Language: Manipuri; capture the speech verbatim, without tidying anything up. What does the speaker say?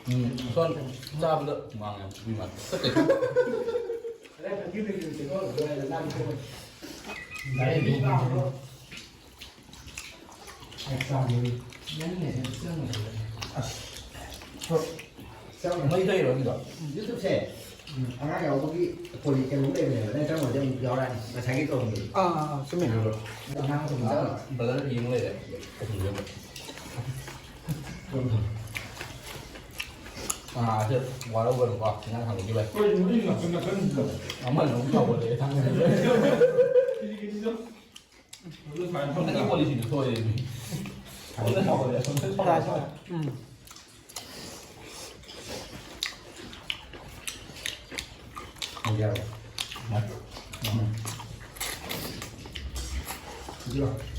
ꯎꯝ, ꯁꯣꯝ ꯆꯥꯕꯗ ꯍꯨꯃꯥꯡ ꯌꯥꯝ ꯊꯣꯛꯏ ꯃꯥꯜꯂꯦ꯫ ꯃꯩ ꯊꯩꯔꯣ ꯑꯗꯨꯗꯣ? YouTube-ꯁꯦ ꯑꯉꯥꯡ ꯌꯥꯎꯕꯒꯤ ꯄꯣꯂꯤ ꯀꯩꯅꯣꯝ ꯂꯩꯕꯅꯦꯕ, ꯅꯪ ꯆꯪꯉꯨꯔꯗꯤ ꯑꯃꯨꯛ ꯌꯥꯎꯔꯛꯑꯅꯤ, ꯉꯁꯥꯏꯒꯤ ꯇꯧꯔꯝꯕꯗꯣ꯫ ꯑꯥ, ꯑꯥ, ꯑꯥ, ꯆꯨꯝꯃꯦ꯫ ꯑꯉꯥꯡ ꯑꯗꯨꯝ ꯆꯪꯉꯣ꯫ Brother ꯌꯦꯡ ꯂꯩꯔꯦ꯫ ꯑꯥ, ꯁꯤ ꯋꯥꯔꯧꯒꯅꯨꯀꯣ, ꯅꯪ ꯍꯪꯕꯒꯤ ꯚꯥꯏ꯫ ꯀꯩꯅꯣ, ꯑꯩ ꯅꯥꯀꯟ ꯅꯥꯀꯟꯁꯤꯗ꯫ ꯑꯃꯅ ꯑꯃꯨꯛ ꯁꯥꯎꯒꯠꯂꯛꯑꯦ, ꯊꯥꯡꯒꯠꯂꯛꯑꯦ꯫ ꯀꯤꯔꯤ ꯀꯤꯔꯤꯗꯣ꯫ ꯑꯗꯨ ꯁꯨꯃꯥꯏꯅ ꯍꯟꯗꯛꯀꯤ ꯐꯝꯗꯅ꯫ Policy-ꯗꯨ ꯁꯣꯏꯔꯦ꯫ ꯑꯁꯣꯝꯗ ꯁꯥꯎꯒꯠꯂꯦ, ꯑꯁꯣꯝꯗ ꯁꯥꯎꯒꯠꯂꯦ꯫ ꯎꯝ꯫ ꯍꯪꯖꯔꯣ꯫ ꯎꯝ꯫ ꯁꯤꯗ ꯂꯥꯛꯑꯣ꯫